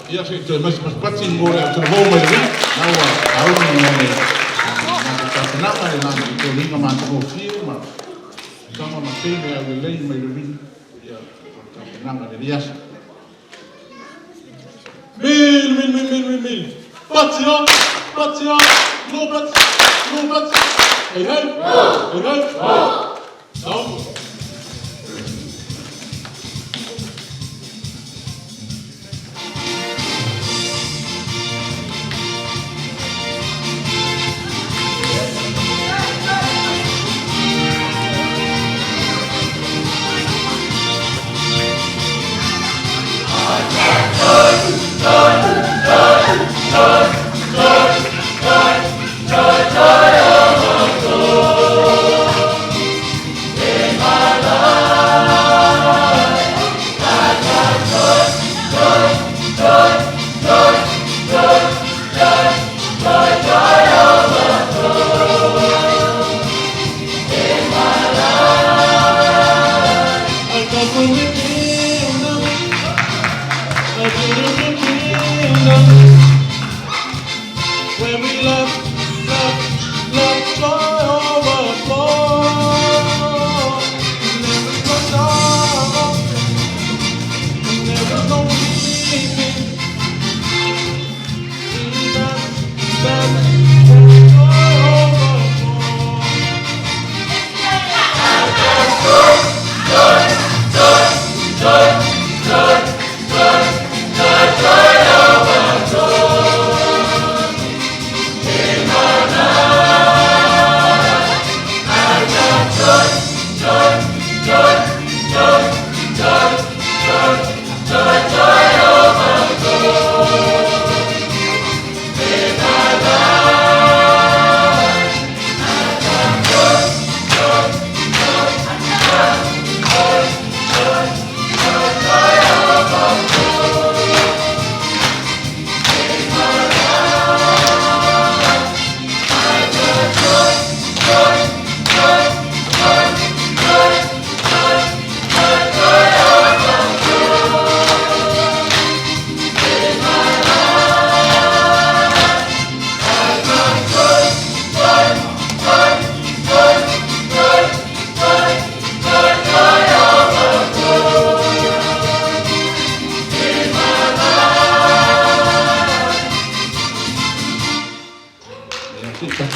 Ia se i toe mai se patipati mo le autalavou mai le vili. Na ua sauni mo le matou tapenaga i la toniga matagofie ma tama ma teine aulelei mai le vili. Ia, o le tapenaga i lenei aso. Mili, mili, mili, mili, mili, mili. Pati o, pati o, lupati, lupati. Hei, hei, hei, hei. Sauni. I come from the kingdom, a beautiful kingdom, where we love, love, love, joy overflow. And there is no sorrow, and there is no weeping. We dance, dance, joy overflow.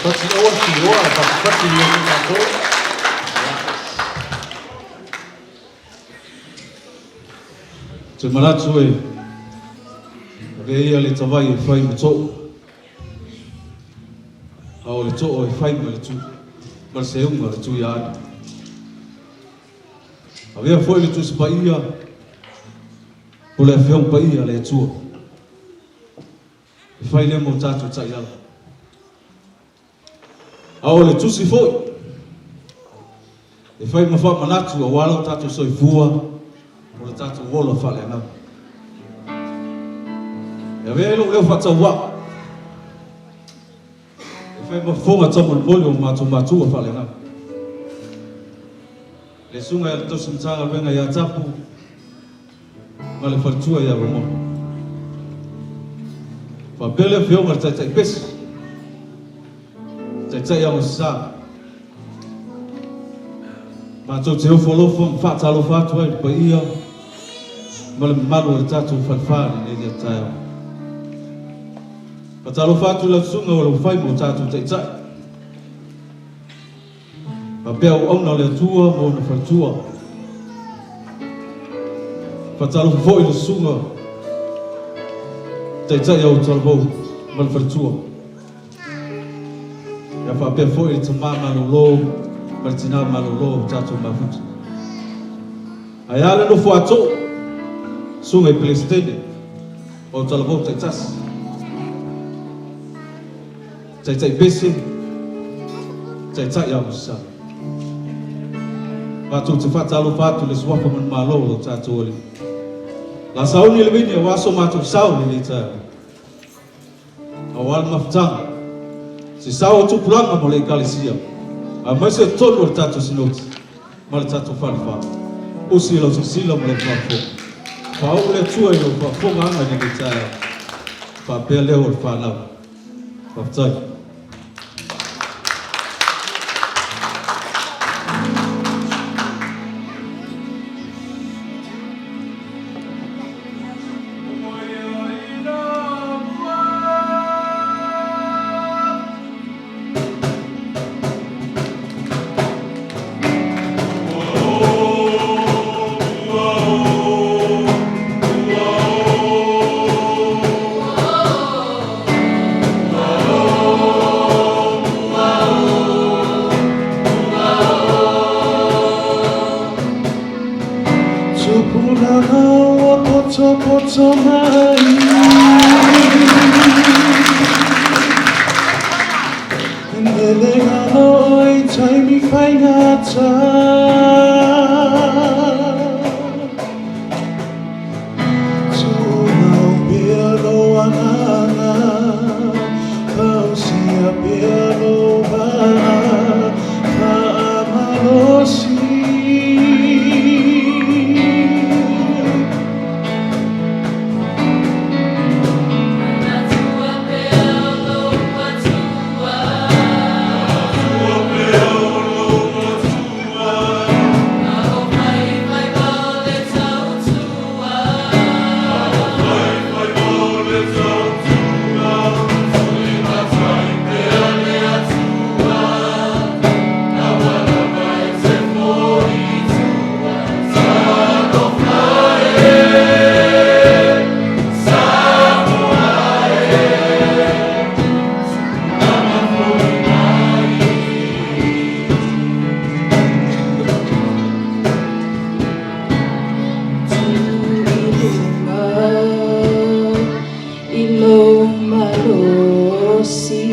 Pati oa si oa, pati pati i o mātou. Te manatu e, avea ia le tavai e fai ma to'o, a o le to'o e fai ma le tu, ma le seuga o le Tuiaana. Avea foi le Tusi Paia o le Afioga Paia a le Atua, e fai lea mo tatou taiala. A o le Tusi foi, e fai ma faamanatu aua lo tatou soifua o le tatou ola faaleagaga. E avea ai lou leo faatauvaa e fai ma fofoga taumolimoli o matou matua faaleagaga. Le susuga ia le Tausi Matagaluega ia Tapu ma le faletua ia Ramona. Faapea le afioga i le Taitai Pesi, Taitai Agasasa. Matou te ofo alofa ma faatalofa atu ai i le paia ma le mamalu o le tatou falefa i lenei taeao. Faatalofa atu i lau susuga o lau fai ma o tatou taitai. Faapea auauna o le Atua ma ona faletua. Faatalofa foi i le susuga Taitai au Talavou ma le faletua. Ia faapea foi le tama malolo ma le tina malolo o tatou mafuta. Ae a le nofo a too, susuga i Peresetene o Talavou taitasi. Taitai pese, taitai aosa. Matou te faatalofa atu i le suafa manumalo o lo tatou Alii. La sauni le vini aua so matou sao i lenei taeao. Aua le mafutaga, se sao o tupulaga mo le Ekalesia, aemaise o totonu o le tatou Sinoti ma le tatou Falefa. Usi lau silasila ma lau faafofoga. Faaoo le Atua i lau faafofogaaga i lenei taeao, faapea leo o le fanau. Faafetai. Tupulaga ua potopoto mai Nele galo i taimi faigata Tumau pea lou agaga Fausia pea lou vaa Faamalosi. Tuiluma i lou malosi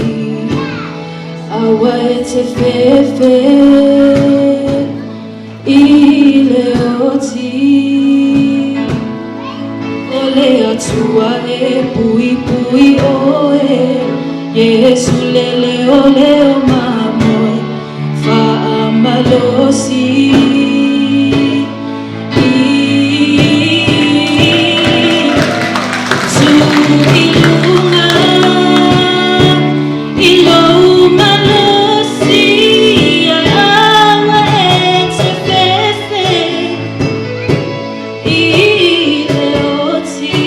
Aua e te fefe i le oti O le Atua e puipui oe Iesu lele o leo mamoe Faamalosi. Tuiluma i lou malosi Aua e te fefe i le oti.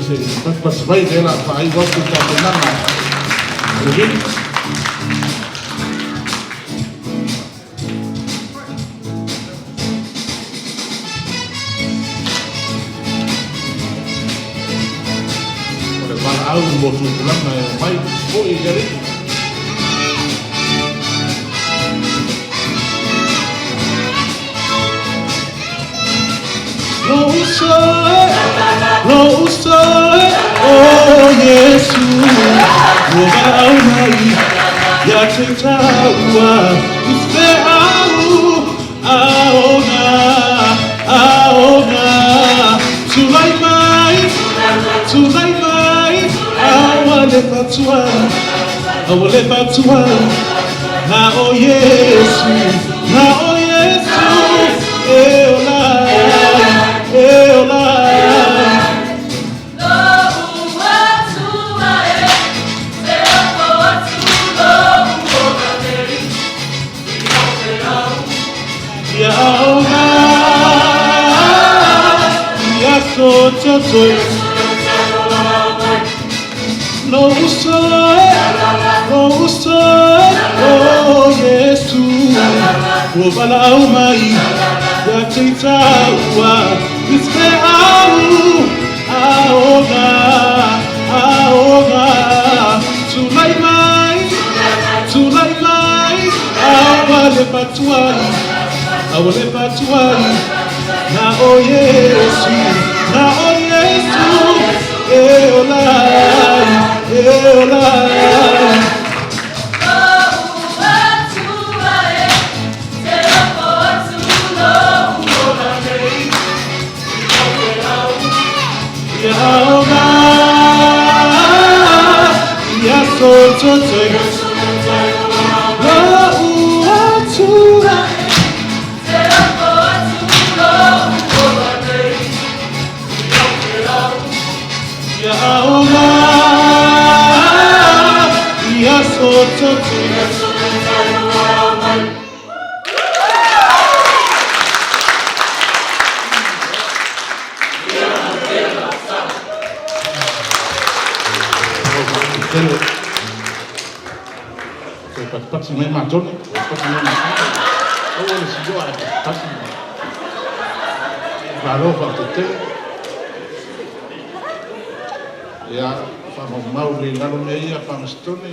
Se i patipati mai lea o le a faaiu atu le tapenaga a le Vili. O le valaau mo tupulaga e omai foi i le Alii. Lou uso e, lou uso e, o Iesu, ua valaau mai ia te tāua i feau aoga, aoga. Tulai mai, tulai mai, a ua le faatuai, a ua le faatuai, na o Iesu, na o Iesu, e ola ai, e ola ai. Ia aoga, ia sototoe. Lou uso e, lou uso e, o Iesu, ua valaau mai ia te tāua i feau aoga, aoga. Tulai mai, tulai mai, a ua le faatuai, a ua le faatuai, na o Iesu, na o Iesu, e ola ai, e ola ai. Ia aoga, ia sototoe. Lou atua. Ia aoga, ia sototoe. Tele. Toe patipati mai matone, patipati mai matone. Aua le sio ae patipati mai. Malo faafetai. Ia, faamaumau le lalo mea ia Faamasitone.